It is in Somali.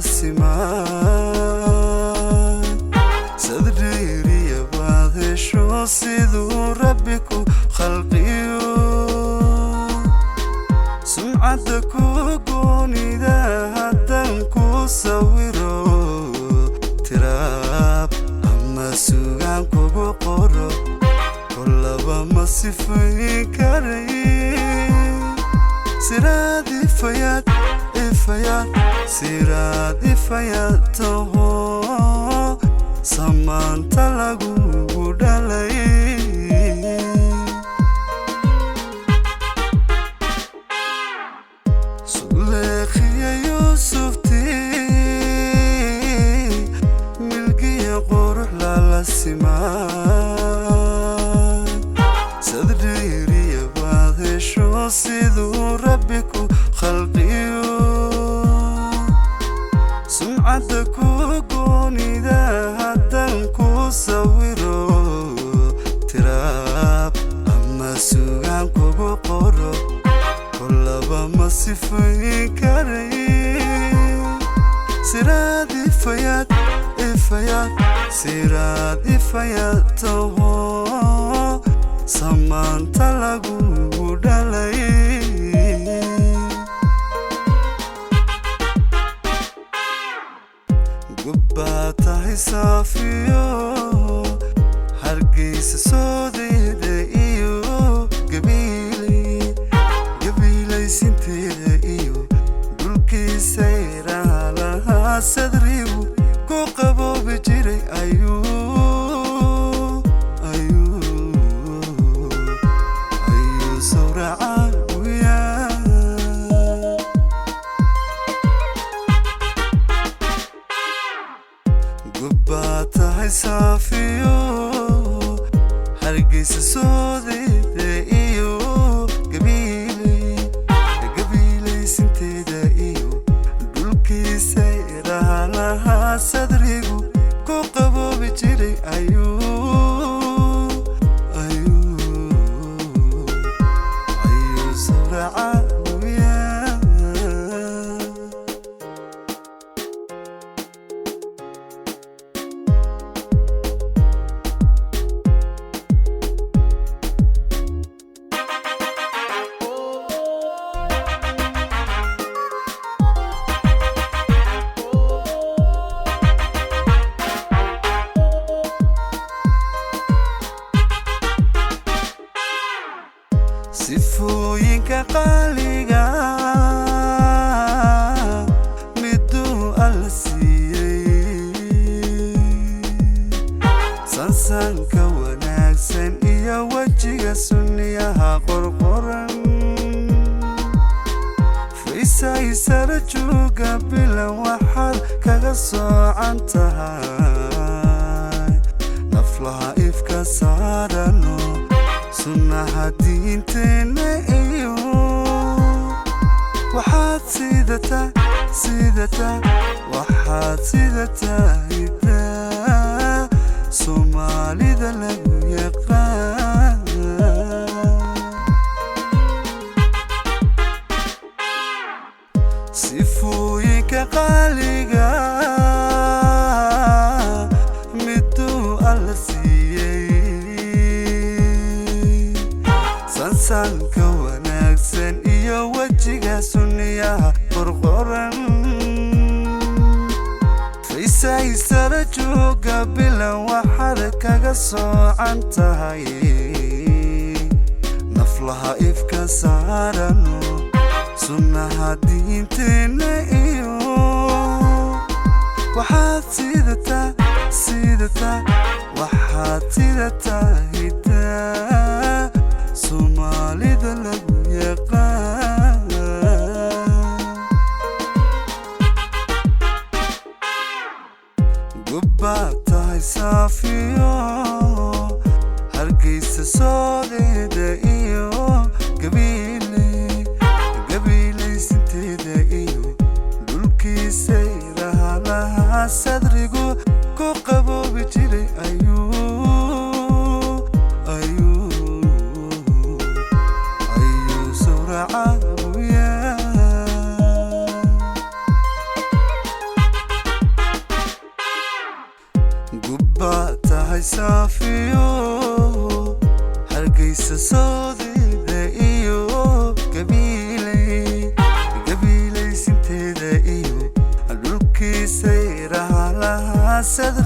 simaa. Sadriiriya baad hesho siduu Rabbi ku khalqiyo, sumcadda ku goonida haddan ku sawiro, tiraab ama sugaan kugu qoro, kollaba ma sifayn karay. Siraad ifayaad ifayaad, siraad ifayaad taho, samaanta lagugu dhalay. Suleekhiya Yuusufti, milgiya qurux lala simaa. Sadriiriya baad hesho siduu Rabbi ku khalqiyo, sumcadda ku goonida haddan ku sawiro, tiraab ama sugaan kugu qoro, kollaba ma sifayn karay. Siraad ifayaad ifayaad, siraad ifayaad taho, samaanta lagugu dhalay. Gubbaa tahay saafiyo, Hargeysa soodeeda iyo Gabiiley, gabiilaysinteeda iyo dhulkiisa yaraha lahaa, sadrigu ku qaboobi jiray ayuu sawraca uyaa. Gubbaa tahay saafiyo, Hargeysa soodeeda iyo Gabiiley, gabiilaysinteeda iyo dhulkiisa yaraha lahaa, sadrigu ku qaboobi jiray ayuu sawraca uyaa. Sifooyinka qaaliga miduu Alla siiyey, sansanka wanaagsan iyo wejiga sunniyaha qorqoran, faysaysara jooga bilan waxaad kaga soocan tahay naflaha ifka saarano, sunnaha diinteenna iyo waxaad sidataa sidataa, waxaad sidataa hidaa Soomaalida lagu yaqaan. Sifooyinka qaaliga miduu Alla siiyey, sansanka wanaagsan iyo wejiga sunniyaha qorqoran, faysaysara jooga bilan waxaad kaga soocan tahay naflaha ifka saarano, sunnaha diinteenna iyo waxaad sidataa sidataa, waxaad sidataa hidaa Soomaalida lagu yaqaan. Gubbaa tahay saafiyo, Hargeysa soodeeda iyo Gabiiley, gabiilaysinteeda iyo dhulkiisa yaraha lahaa, sadrigu ku qaboobi jiray ayuu Sadrigu.